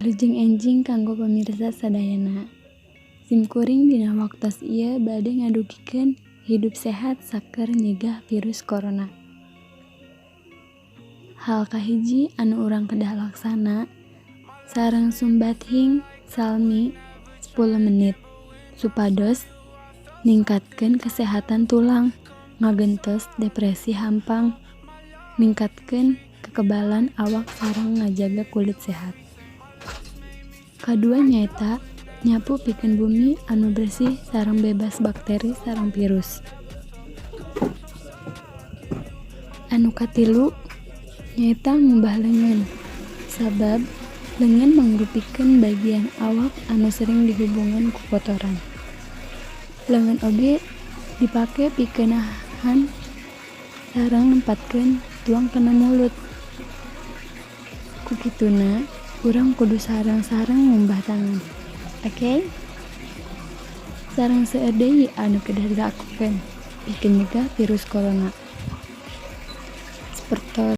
Wilujeng enjing kanggo pamirsa sadayana. Sim kuring dina waktos ieu bade ngadugikeun hidup sehat saker nyegah virus corona. Hal kahiji anu urang kedah laksana sareng sunbathing salami 10 menit supados ningkatkeun kesehatan tulang, ngagentos depresi hampang, ningkatkeun kekebalan awak sareng ngajaga kulit sehat. Kadua nyaeta nyapu pikeun bumi anu bersih sareng bebas bakteri sareng virus. Anu katilu nyaeta ngumbah leungeun, sabab leungeun mangrupikeun bagian awak anu sering dihubungan ku kotoran. Leungeun oge dipake pikeun nahan sareng nempatkeun tuang kana mulut. Ku kituna urang kudu sareng-sareng ngumbah tangan, oke? Sareng seueur deui anu kedah dilakukeun pikeun nyegah virus corona. Sapertos.